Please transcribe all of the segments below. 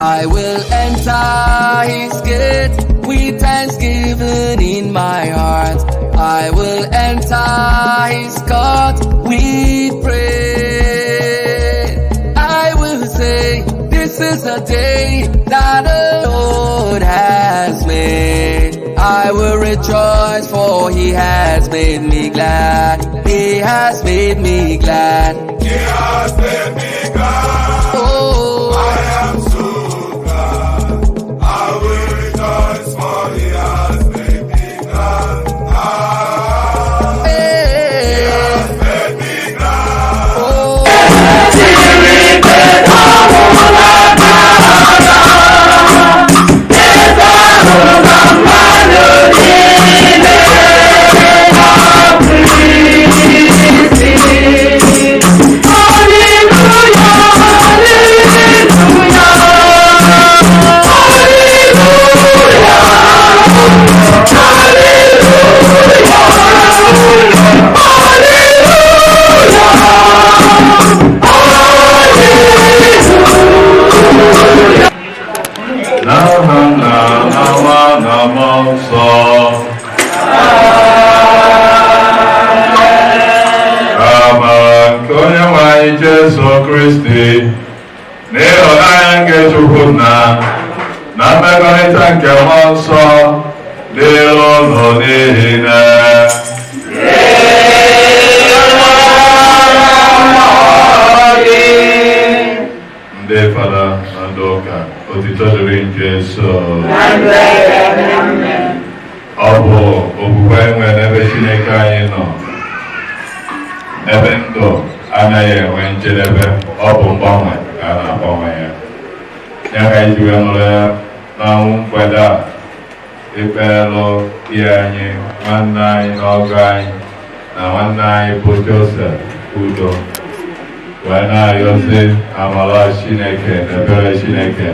I will enter his gate with thanksgiving in my heart. I will enter his court with praise. I will say, this is a day that the Lord has made. I will rejoice, for he has made me glad. He has made me glad. He has made me glad. Oh. I am so glad. I will rejoice, for he has made me glad. Ah, Hey. made me glad. Oh. N'aha Nna na Nwa na Mmụọ Nsọ. Amara nke Onye nwe anyị Jesu Kristi na ịhụnanya nke Chukwu Nna na mmekọrịta nke Mmụọ Nsọ dịrị unu niile. Ndị fada na ndị ụka, otito dịrị Jesu. Ọ bụ okwukwe anyị nwere n'ebe Chineke anyị nọ, ebe ndụ anaghị enwe njedebe, ọ bụ mgbanwe ka a na-agbanwe ya. Ya ka anyị ji wee nụrụ ya n'anwụ mgbede a, ikpelụ di anyị, nwanne anyị na ọgọ anyị na nwanne anyị bụ Joseph Udo, wee na-arịọzi amara Chineke na ebere Chineke.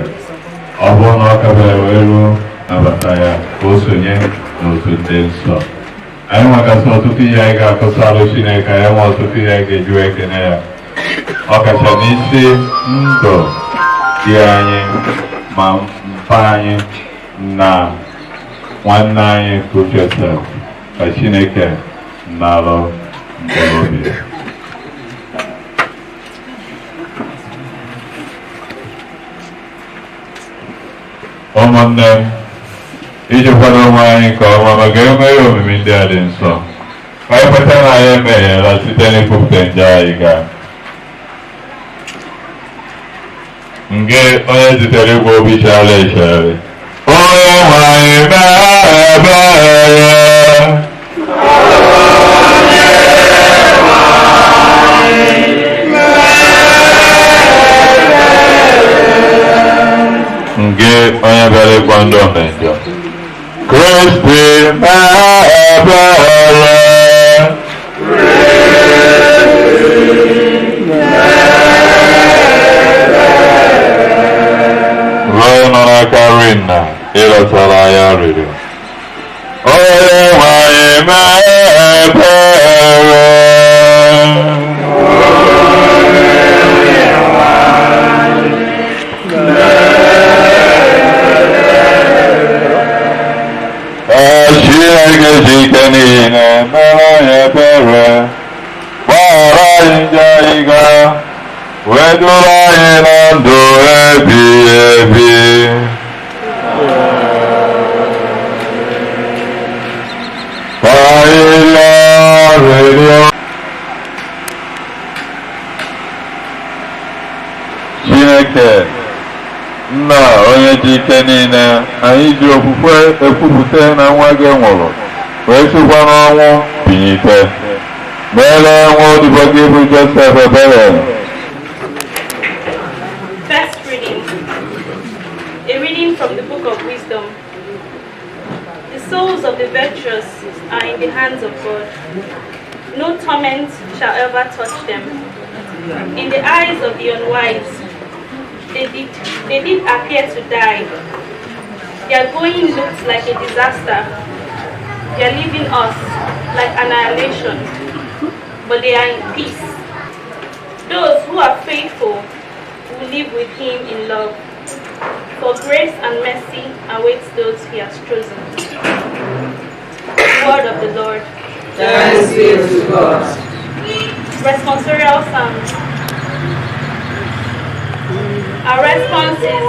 Ọ bụrụ na ọ kabere wee ruo nabata ya ka o sonye n'otu ndị nsọ. Anyị nwegasị ọtụtụ ihe anyị ga-akọsalụ Chineke, anyị nwe ọtụtụ ihe anyị ga-eji wee kene ya, ọkacha n'isi ndụ di anyị ma mpa anyị na nwanne anyị bụ Joseph, ka Chineke nalụ mkpụrụ obi. Ụmụnne m, iji kwado onwe anyị nke ọma maka emeghe omimi ndị a dị nsọ, ka anyị kweta na anyị emehiela site n'ikwupụta njọ anyị gaa nke onye zitere igwe obi chara echegharị. Onye nwe anyị, mee ebere. Nke onye bịara ịkpọ ndị omejọ, Kristi, mee ebere. Ruo nọ n'aka rinna ịlọtara ya riri. Onye nwe anyị, mee ebere. Ee, Chineke ji ike niile mere anyị ebere, gbaghara anyị njọ anyị gaa, wee duru anyị na ndụ ebighị ebi. Ka anyị rịọ arịrịọ. Chineke Nna onye ji ike niile, anyị ji okwukwe ekwupụta na nwa gị nwụrụ wee sikwa n'ọnwụ bilite. Meere nwa odibo gị bụ Joseph ebere. First reading. A reading from the book of Wisdom. The souls of the virtuous are in the hands of God. No torment shall ever touch them. In the eyes of the unwise, they did appear to die. Their going looked like a disaster. Their leaving us like annihilation. But they are in peace. Those who are faithful will live with him in love. Grace and mercy awaits those he has chosen. The word of the Lord. Thanks be to God. Responsorial Psalms. Our response is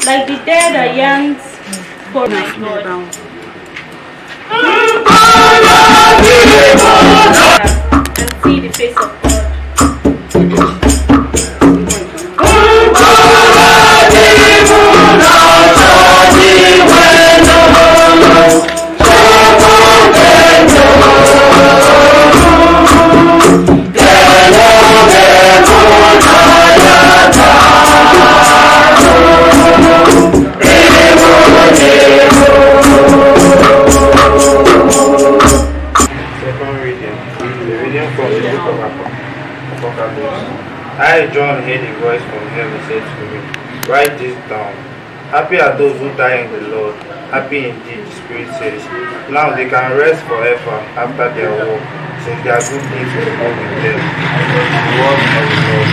Like the dead that yearns for my God. And see the face of God. Second reading, the reading from the book of Apocalypse. I, John, heard a voice from heaven say to me, "Write this down. Happy are those who die in the Lord. Happy indeed, the Spirit says. Now they can rest forever after their work, since their good deeds will go with them." The word of the Lord.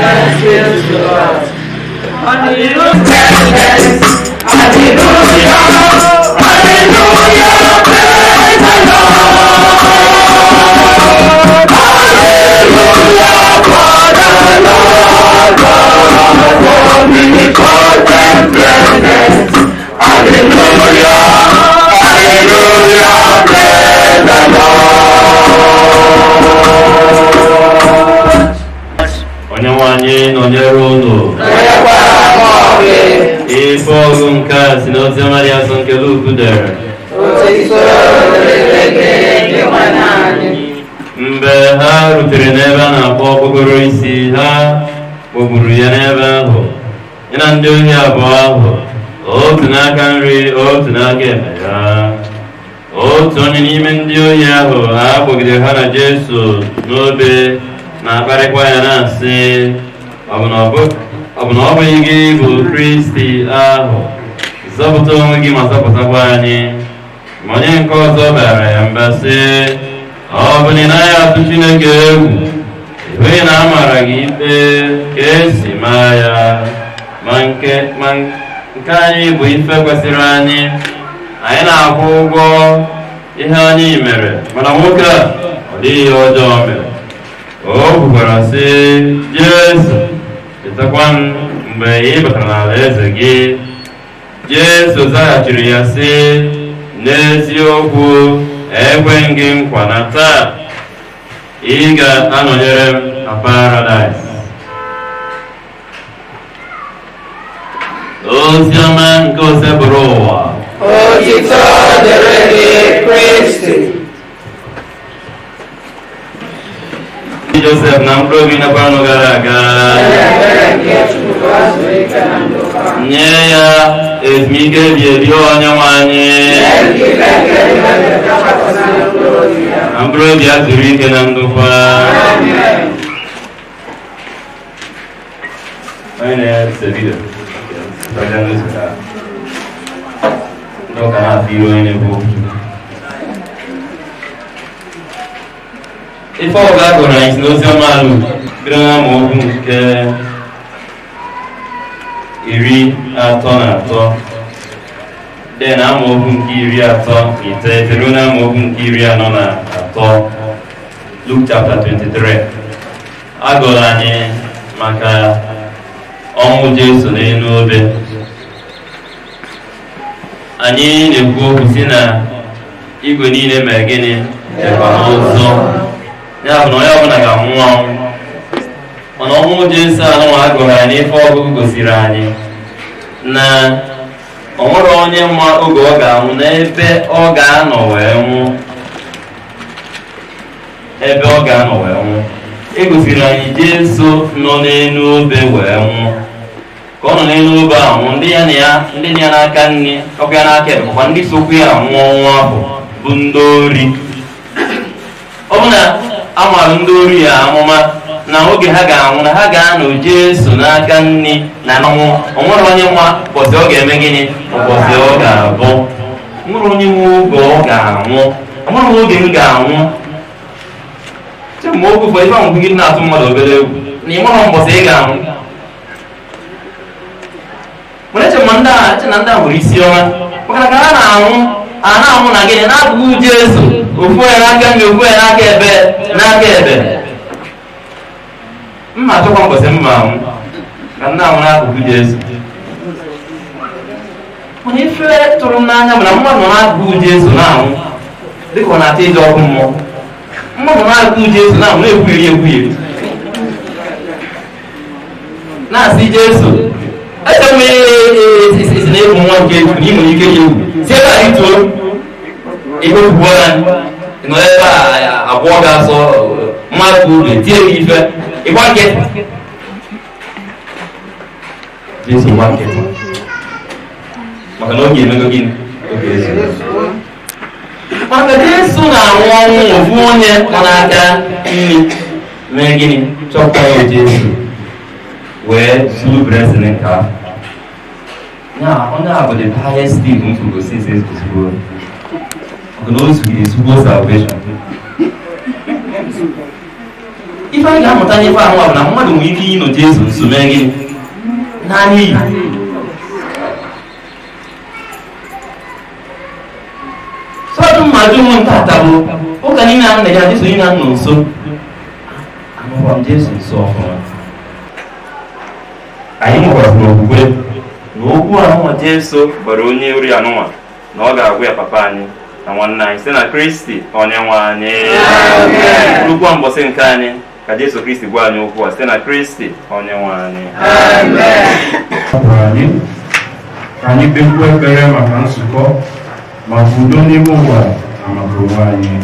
Thanks be to God. Onye nwe anyị nọnyere unu. Ife ọgụ nke a si n'oziọma dị asọ nke Luk dere. Mgbe ha rutere n'ebe a na-akpọ okpokoro isi, ha kpọgburu ya n'ebe ahụ, ya na ndị ohi abụọ ahụ, otu n'aka nri, otu n'aka ekpe ya. Otu onye n'ime ndị ohi ahụ ha kpọgidere ha na Jesu n'obe na-akparịkwa ya na-asị, ọ bụ na ọ bụghị gị bụ Kristi ahụ? Zọpụta onwe gị ma zọpụtakwa anyị. Ma onye nke ọzọ bara ya mba sị, ọ bụ na ị naghị atụ Chineke egwu? Ị hụghị na a mara gị ikpe ka esi maa ya? Ma nke anyị bụ ife kwesịrị anyị. Anyị na-akwụ ụgwọ ihe anyị mere, mana nwoke a ọ dịghị ihe ọjọọ mere. O kwukwara sị, Jesu, chetakwa m mgbe ị batara n'ala eze gị. Jesu zaghachiri ya sị, n'eziokwu ekwe m gị nkwa na taa ị ga-anọnyere m na Paradaịs. Oziọma nke osebụrụ ụwa. Otito dịrị gị, Kristi. Joseph na mkpụrụ obi nakwanụ gara aga, nye ya ezumike ebi ebi onye nwe anyị, na mkpụrụ obi ya zuru ike na ndokwa. Onye na-ese vidio ndị ụka na-atụ iru onye na-ekwu okwu. Ife ọga gụrụ anyị si n'oziọma Luk bido n'amaokwu nke 33 dị na amaokwu nke 39 ruo na amaokwu nke 43, Luke chapter 23. A gụrụ anyị maka ọnwụ Jesu n'elu obe. Anyị na-ekwu okwu si na igwe niile mere gịnị? Dịkwa n'ụzọ. Ya bụ na onye ọbụla ga-anwụ anwụ. Mana ọnwụ Jesu anụnwa a gụrụ anyị n'ife ọgụgụ gosiri anyị na o nwere onye ma oge ọ ga-anwụ n'ebe ọ ga-anọ wee nwụ, ebe ọ ga-anọ wee nwụ. E gosiri anyị Jesu nọ n'elu obe wee nwụ. Ka ọ nọ n'elu obe anwụ, ndị ya na ya, ndị dị ya n'aka nri, ọkụ ya n'aka ekpe, kwa ndị sokwu ya anwụ ọnwụ ahụ bụ ndị ori. Ọ bụ na a mara ndị ori ya amụma na oge ha ga-anwụ na ha ga-anọ Jesu n'aka nri na n'ọnwụ. O nwere onye nwa ụbọchị ọ ga-eme gịnị, ụbọchị ọ ga-abụ. Nwere onye nwe oge ọ ga-anwụ. Amaghị m oge m ga-anwụ. Chemgbe oge ụfọdụ ife ahụ gị na-atụ mmadụ obere egwu na ị maghị mbọsị ị ga-anwụ. Mana eche m ndị a, eche na ndị a nwere isi ọma, maka na ka ha na-anwụ, a na-anwụ na gịnị, na-abụghị Jesu, ofu onye n'aka nri, ofu onye n'aka ebe, n'aka ebe. Mma achọkwa mbọsị mma anwụ ka ndị anwụ n'akụkụ Jesu. Mana ife tụrụ m n'anya bụ na mmadụ nọ n'akụkụ Jesu na-anwụ dịka ọ na-ata ịjọ ọkụ mmụọ. Mmadụ na-akụ Jesu na-anwụ na-ekwugheri ekwugheri, na-asị Jesu ese m esi na egwu nwa nke egwu na ị nwere ike ya egwu si ebe a rituo ihe okwuo ya nọ ebe a abụọ ga-asọ mmadụ uru tie gị ife ịgba nkịtị. Jesu gba nkịtị maka na oge emego gịnị, oge ezugo. Maka Jesu na-anwụ ọnwụ ofu onye nọ n'aka nri mee gịnị, chọpụta ya Jesu wee zuru blessing nke ahụ. Ya onye a bụ the highest thief m fụgo since ezugbo, maka na o zuru ezugbo salvation. Ife anyị ga-amụta n'ife ahụ bụ na mmadụ nwere ike ịnọ Jesu nso mee gịnị, naanị iyi. Sọdụ mmadụ nwe ntata bụ ụka niile a nna ya Jesu niile a nọ nso, anụkwa m Jesu nso ọfụma. Anyị nwekwaziri okwukwe na okwu ahụ Jesu gwara onye ori anụnwa na ọ ga-agwa ya papa anyị na nwanne anyị site na Kristi onye nwe anyị. Rukwa mbọsị nke anyị ka Jesu Kristi gwa anyị okwu a site na Kristi onye nwe anyị. Anyị ka anyị kpekwuo ekpere maka nzukọ, maka udo n'ime ụwa na maka onwe anyị.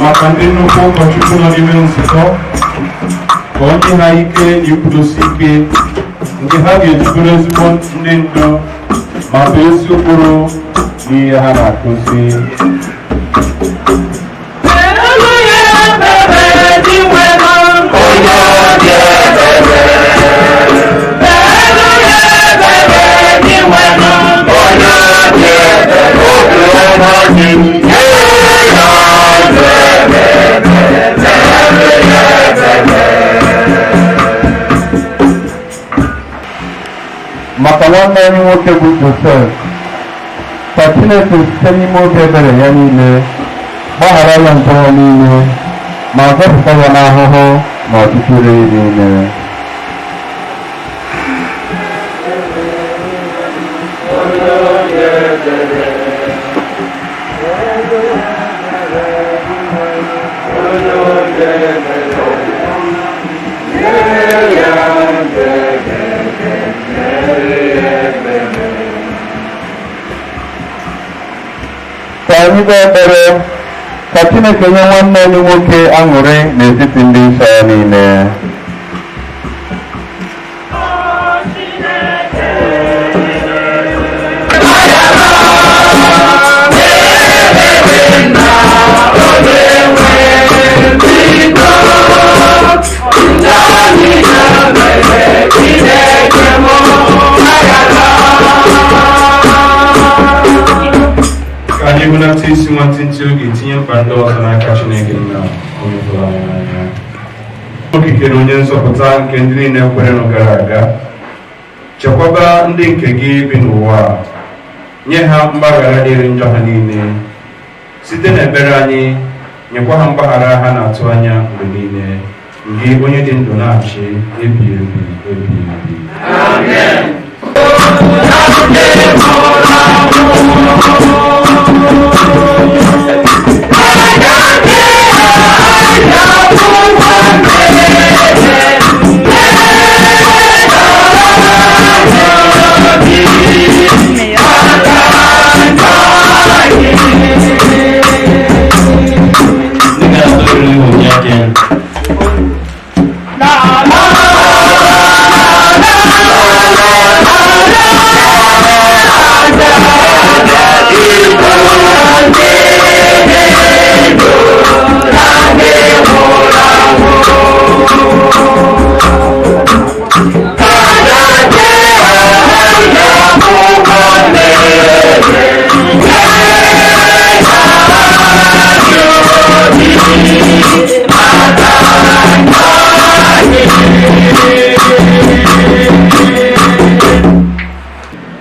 Maka ndị nnukwu ụkọchukwu nọ n'ime nzukọ, ka o nye ha ike na ikwudosi ike nke ha ga-eji bụrụ ezigbo ndị ndu ma bụ ezi ụkpụrụ n'ihe ha na-akụzi. Maka nwanne anyị nwoke bụ Josef, ka Chineke site n'ime obi ebere ya niile gbaghara ya njọ ya niile ma zọpụta ya n'ahụhụ na ọchịchịrị niile. Ka anyị kpee ekpere ka Chineke nye nwanne anyị nwoke aṅụrị n'etiti ndị nsọ ya niile. Ka anyị hunata isi nwantịntị oge tinye mkpa ndị ọzọ n'aka Chineke nna onye hụrụ anyị n'anya. Okike na onye nzọpụta nke ndị niile kwerenụ gara aga, chekwaba ndị nke gị bi n'ụwa a, nye ha mgbaghara dịrị njọ ha niile. Site n'ekpere anyị, nyekwa ha mgbaghara ha na-atụ anya mgbe niile. Gị onye dị ndụ na-achị ebi ebi ebi ebi. Ndị ga-atụ ilu bụ Nyaje.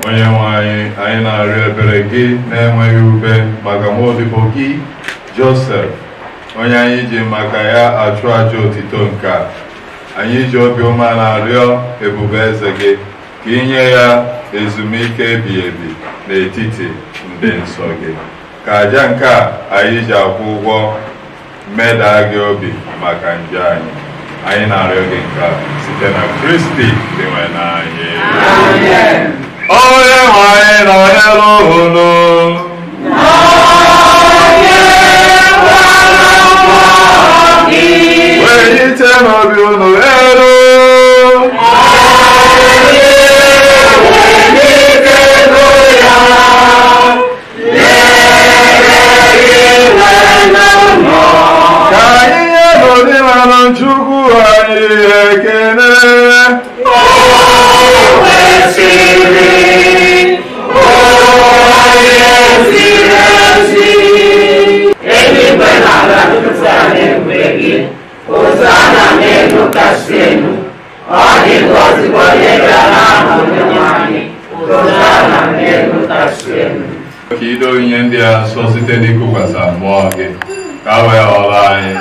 Onye nwe anyị, anyị na-arịọ ebere gị na-enweghị ube maka nwaodibo gị Josef, onye anyị ji maka ya achụ aja otito nke a. Anyị ji obi ụma na-arịọ ebube eze gị ka inye ya ezumike ebighị ebi n'etiti ndị nsọ gị. Ka aja nke a anyị ji akwụ ụgwọ meda gị obi maka njọ anyị. Anyị na-arịọ gị nke a site na Kristi dị nwe anyị. Onye nwe anyị nọnyere unu. Welite n'obi unu elu. Ka anyị nye n'ọdịnala Chukwu anyị ekele. Ka ido ihe ndị a nsọ site n'ịkụkwasị mmụọ gị, ka wee ghọrọ anyị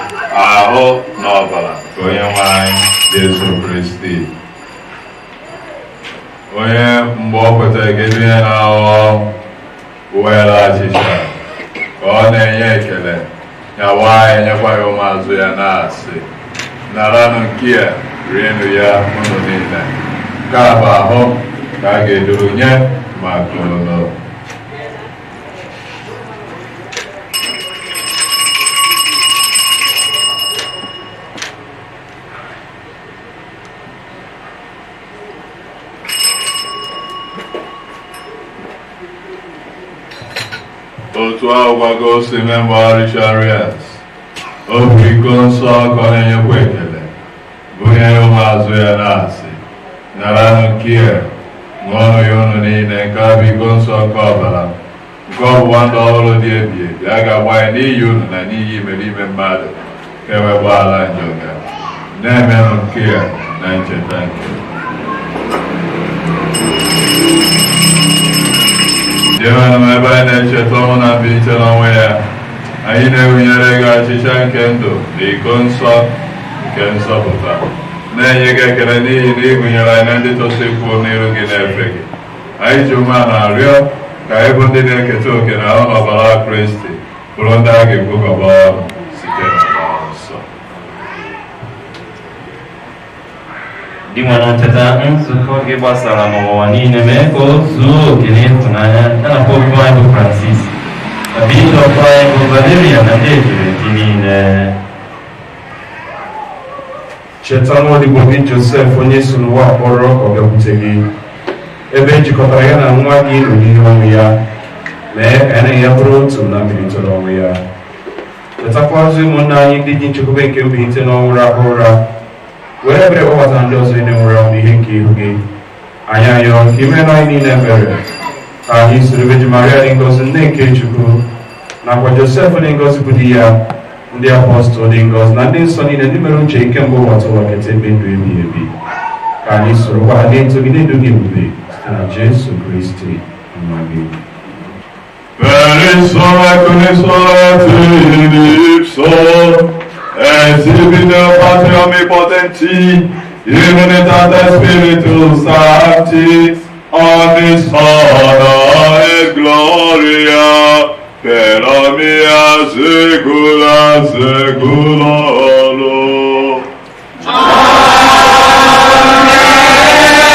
ahụ na ọbara nke onye nwe anyị Jesu Kristi, onye mgbe ọ kwetara ka edu ihe na-aghọ were achịcha ka ọ na-enye ekele nyawa ya nyekwa ya ụmụazụ ya na-asị, naranụ nke a, rienụ ya unu niile, nke a bụ ahụ ka a ga-eduru nye maka unu. Otu ahụ gwago si mee mgbagharị o bu iko nsọ ka ọ na-enyekwa ekele, bunye ụmụazụ ya na-asị, naranụ nke a, ṅụọnụ ya unu niile, nke a bụ iko nsọ nke ọbara m, nke ọgbụgba ndụ ọhụrụ dị ebi ebi, a ga-agba ya n'iyi unu na n'iyi imerime mmadụ ka e wee gbaghara njọ ga. Na-emenụ nke a na ncheta nke m. Jewenụ ebe anyị na-echeta ọnwụ na mbilite n'ọnwụ ya, anyị na-ewunyere gị achịcha nke ndụ na iko nsọ nke nzọpụta, na-enye gị ekele n'ihi na ị gụnyere anyị na ndị tosi kwuo n'iru gị na-efe gị. Anyị ji umeala arịọ ka anyị bụ ndị na-eketa oke na ahụ na ọbara Kristi bụrụ ndị a ga-ekpokọba ọnụ site n'ọbara nsọ. Di nwe ncheta nzukọ gị gbasara n'ụwa niile, mee ka o zuo oke n'ịhụnanya ya na Popu anyị bụ Francis na Bishọp anyị bụ Valeria na ndị ejiri eji niile. Cheta nwaodibo gị Josef, onye si n'ụwa kpọrọ ka ọ bịakwute gị, ebe e jikọtara ya na nwa gị n'olili ọnwụ ya, mee ka ya na ya bụrụ otu na mbilite n'ọnwụ ya. Chetakwazị ụmụnne anyị ndị ji nchekwube nke mbilite n'ọnwụ rahụ ụra, were ebere kpọbata ndị ọzọ niile nwụrụ anwụ n'ihe nke ihu gị. Anyị ayọ ka ime na anyị niile ebere, ka anyị soro Virgin Maria dị ngọzi, nne nke Chukwu, nakwa Josef dị ngọzi bụ di ya, ndị apọstụl dị ngọzi na ndị nsọ niile ndị mere uche nke mbụ ụwa tụwa keta ebe ndụ ebighị ebi, ka anyị sorokwa ha na-etogide ndụ gị ebube site na Jesu Kristi nwa gị. Per ipso et con ipso et in ipso Et in Patri omnipotenti, in unitate Spiritus Sancti, omnis honor et gloria, per omnia saecula saeculorum.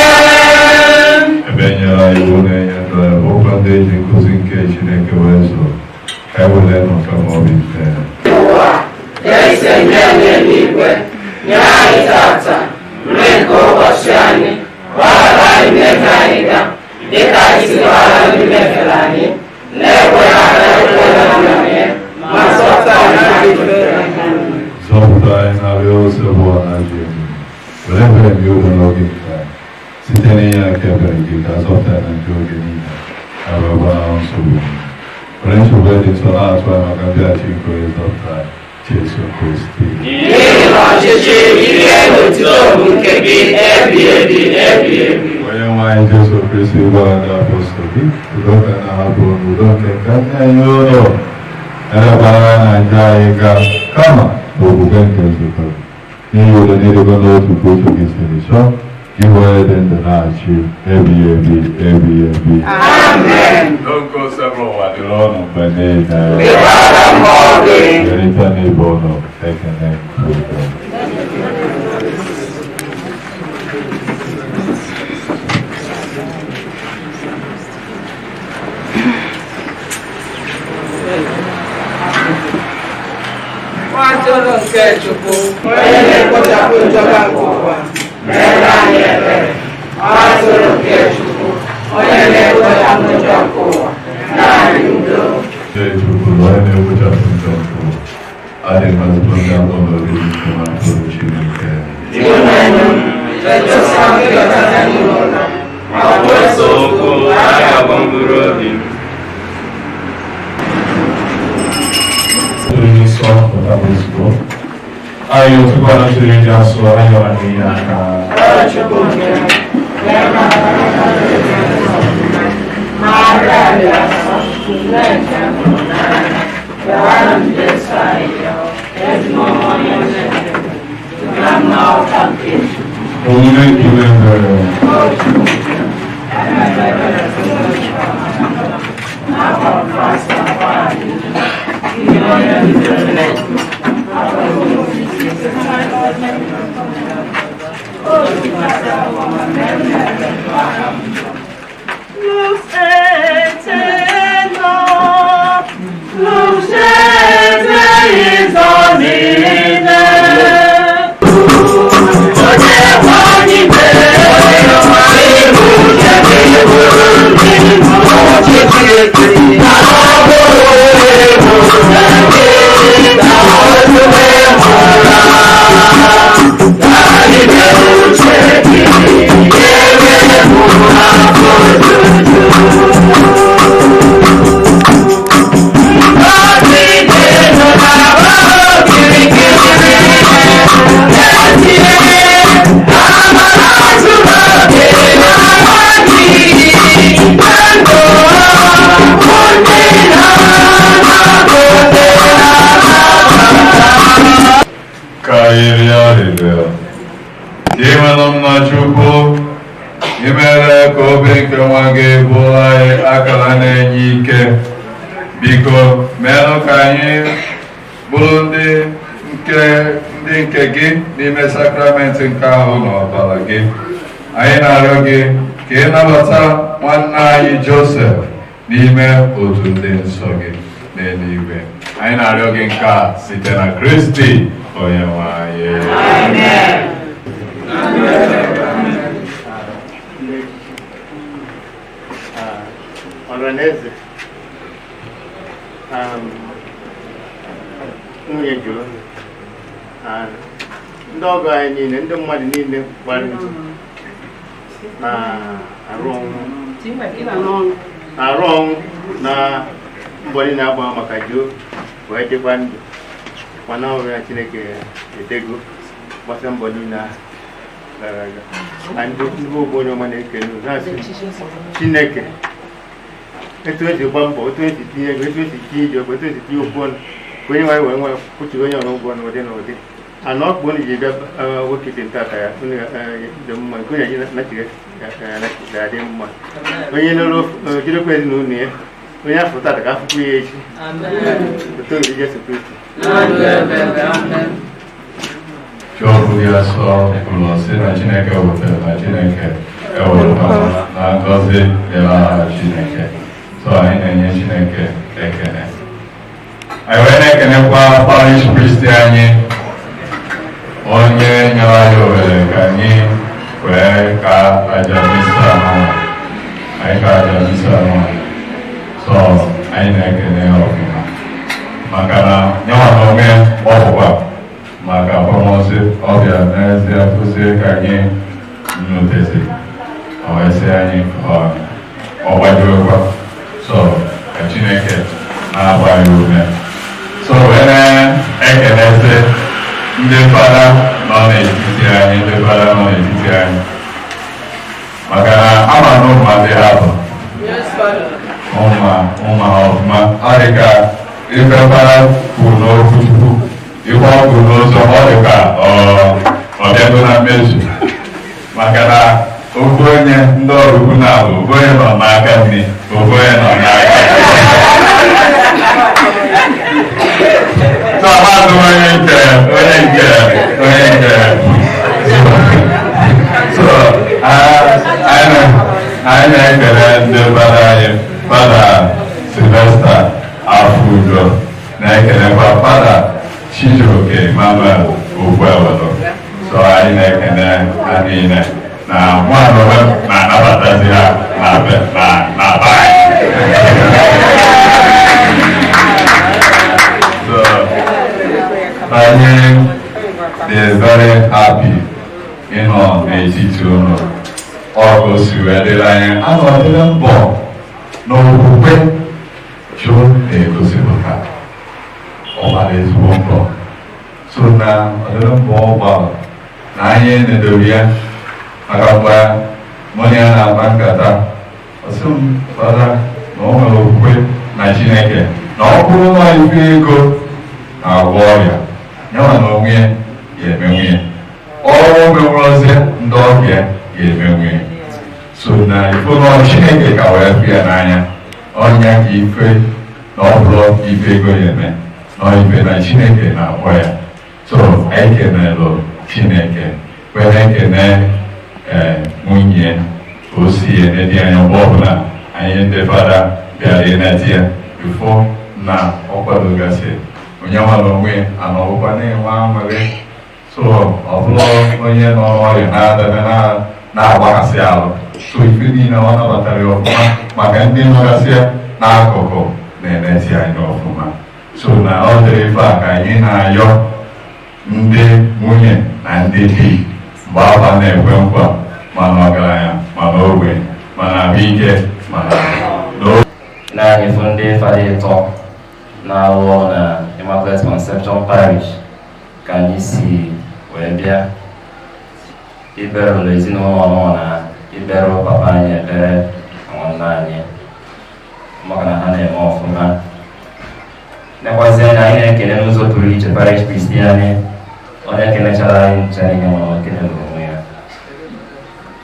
Amen. Ebe nyere iwu na-enye ndụ ya bụ ụkwa ndị eji nkuzi nke Chineke wee zụọ, ka e were nọfe ma ọ bụ ite. Eze n'eluigwe, nye anyị tata nri nke ụbọchị anyị, gbaghara anyị mmehie anyị ga, dịka anyị si gbaghara ndị mehiere anyị, na-ekweghị anyị ekwe na mmehie, ma zọpụta anyị n'aka Zọpụta anyị narị ose bụ na ji were ebere gị ụlọ n'oge nke a, site n'inye aka ebere gị ka zọpụta anyị na njọ oge niile, ka wee gbanahụ nsogbu. Were nsogbu dị nsọ na-atụ anyị maka mbịaghachi nke onye zọpụta anyị, Jesu Kristi. N'ihi na ọchịchị, ike na otuto bụ nke gị ebi ebi ebi ebi. Onye nwe anyị Jesu Kristi gwara ndị apọstọl gị, udo ka na-ahapụ unu, udo nke ka na-enye unu. Elebara na njọ anyị gaa, kama n'okwukwe nke nzukọ gị. N'ihi udo n'ịdịkọ n'otu ka uche gị siri chọọ, gị bụ onye dị ndụ na-achị ebighị ebi ebighị ebi. Amen. N'oge osebụ ụwa dịrị ọnụ mgbe niile. Ịgbara mmụọ gị. Kerịta n'ibe ụnụ ekele nke udo. Nwa atụrụ nke Chukwu, Onye na-ekpochapụ njọ nke ụwa, mere anyị ebere. Nwa atụrụ nke Chukwu, onye na-ekpochapụ njọ nke ụwa, nye anyị udo. Chukwu onye na-ekpochapụ njọ nke ụwa. Adị m ezigbo ndị atọ n'oriri nke nwa atụrụ Chineke. Ịhụnanya m, edosa gị ọtata n'ime ụlọ, ma ọ bụ Nsọ okwu agabọ mkpụrụ obi m. Oriri nsọ pụtara ozugbo. Anyị otukwala ntụrụ ndị asụ ayọrọ n'ihe aka. Chukwu nke m, mee ka Maria dị asọ, nne nke m hụrụ n'anya, bịara m Jesu anyị, ezigbo onye mmehie, na mma ọka nke Chukwu. Omume ime mere. Lux aeterna, lux aeternis Domine. Ka anyị rịọ arịrịọ. Imenụ m na Chukwu, imere ka obi nke nwa gị bụrụ anyị akara na-enye ike. Biko, meenụ ka anyị bụrụ ndị nke gị n'ime sakramenti nke ahụ na ọbara gị. Anyị na-arịọ gị ka ị nabata nwanne anyị Josef n'ime otu ndị nsọ gị n'eluigwe. Anyị na-arịọ gị nke a site na Kristi onye nwe anyị. Ọhaneze, nwunye jụrụ ndị ọgọ anyị niile, ndị mmadụ niile gbara ndụ na-arụ ọnwụ na mbọ niile agba maka Joe wee dịkwa ndụ, mana ọ bụrụ na Chineke edego gbasa mbọ niile ahụ gara aga. Na ndị ogbu onye ọma na-ekele unu, na-asị Chineke etu esi gba mbọ, etu esi tinye ego, etu esi tinye ije ọgụ, etu esi tinye okwu ọnụ, Ka onye nwaanyị wee nwee kwụchiri onye ọrụ ụgwọ n'ụdị n'ụdị ana ọkpụ unu ji bịa nwoke dị nta ka ya unu dị mma nke onye ji nachiri adị mma onye lụrụ jidekwa ezinụlọ ya onye afọ tata ka afụkwu ya echi otu oriri Jesu Kristi. Chukwu ya sọ kwuru sị na Chineke wetara na Chineke ewepụtara na ngọzi dịrị aha Chineke. So anyị na-enye Chineke ekele. Anyị wee na-ekenekwa parish priest anyị, onye nyere anyị ohere ka anyị wee ka aja misa anụnwa. Anyị ka aja misa anụnwa. So anyị na-ekene ya ọfụma maka na nyanwa na onwe ọ bụkwa maka akwamozu ọbịa n'ezie kụzie ka anyị nnutezi o wee sị anyị ka ọ gbajuokwa. So ka Chineke na-agba anyị ume. So wee na-ekelezi ndị fada nọ n'etiti anyị, ndị fada nọ n'etiti anyị, maka na ama na ụmụazị ha bụ ụma ha ọfụma. Ọ dị ka ife fada kwuru n'okwu Chukwu, ife ọ kwuru n'ụzọ, ọ dị ka ọ bịago na mmezu, maka na ofu onye ndị ọrụ ukwu na-abụ ofu onye nọ n'aka nri, ofu onye nọ n'aka. So amadụ onye nke onye nke onye nke. So anyị na-ekele ndị fada anyị, Fada Sylvester Afudo, na-ekelekwa Fada Chijioke Emmanuel Ogbuewelu. So anyị na-ekele ha niile na nwaanọbe na-anabatazi ha na be na be anyị. So anyị dị very happy ịnọ n'etiti unu. Ọ ka o si wee dịrị anyị anọdịrị mbọ n'okwukwe Joe na-egosipụta ọ gbara ezigbo mbọ. So na ọdịrị mbọ ọ gbara na anyị nedoro ya, maka mgbe mụ na ya na-akpa nkata, ọ sị m fada na o nwere okwukwe na Chineke, na ọ bụrụ na ife ego na-agwọ ọrịa, yanwa na onwe ya ga-emenwu ya, ọrụ menwụrọzie ndị ọbịa ga-emenwu ya. So na ife na Chineke ka wee fụ ya n'anya, ọnya ka ife na ọ bụrụ ife ego ya eme na ife na Chineke na-agwọ ya. So anyị kenelụ Chineke, wee na-ekene nwunye ka o si enedi anya mgbe ọbụla anyị ndị fada bịara ịneti ya bifo na ọ kwadogasị onye nwere onwe ana ọbụkwa na-enwe aṅụrị. So ọ bụrụ onye nọ n'ọrịa na-adaba na-agbakasị ahụ, so ife niile ọ nabatara ya ọfụma, maka ndị nọgasị n'akụkụ na-eneti anyị ọfụma. So na ọ dịrị ife a ka anyị na-ayọ ndị nwunye na ndị di mgbe afa na-ekwe nkwa, mana ọgaranya, mana ogbenye, mana ahụike, mana na anyị fụ ndị fada ịtọ na-arụ ọrụ na Immaculate Conception Parish ka anyị si wee bịa iberụ n'ezinụlọ nọ na iberụ papa anyị ekpere na nwanne anyị, maka na ha na-eme ọfụma. Nekwazi anya anyị na-ekele n'ụzọ pụrụ iche parish priest anyị, onye kelechara anyị ncha niile, mana o kelere onwe ya.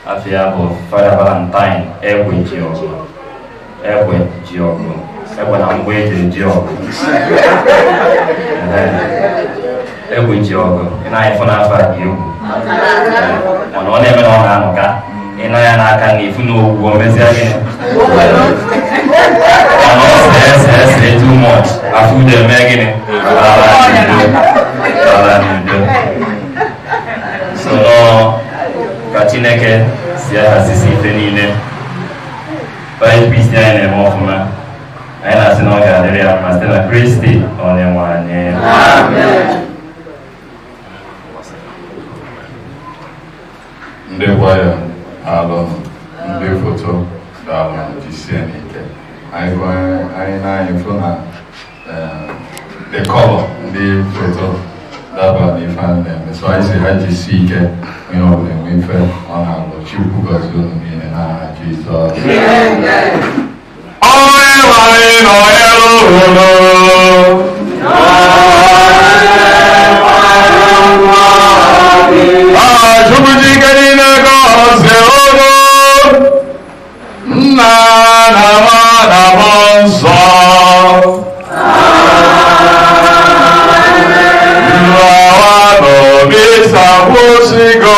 Afọ ya bụ Fada Valentine Egwe ji ọgụ, egbe ji ọgụ, egbe na mgbe eji eji ọgụ, egbe ji ọgụ. Ị na-anyị fụ n'afọ a dị egwu, mana ọ na-eme na ọ na-anọka ị na ya n'aka na ifu na ogwu o mezie gịnị, mana ọ see see see too much, afọ udo eme gịnị, ala n'udo, ala n'udo. So nọọ ka Chineke si ahazisi ife niile. Parish priest anyị na-eme ọfụma, anyị na-asị na ọ ga-adịrị ya mma site na Kristi onye nwe anyị. Ndị kwaya alụnụ, ndị foto daalụnụ, jisie n'ike. Anyị anyị na-anyị fụ na the color ndị foto daba n'ife a na-eme. So anyị si ha jisie ike, onye ọbụla enwe ife ọ na-alụ. Chukwu gọzie unu niile n'aha Jizọs. Onye nwe anyị nọnyere unu. Chukwu ji ike niile gọzie unu, Nna na Nwa na Mmụọ Nsọ. Lawanụ, misa kwụsịgo.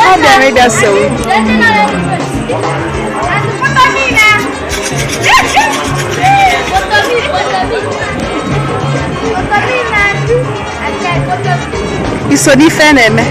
Ọ bịara ịbịa sewe. Iso n'ife na-eme.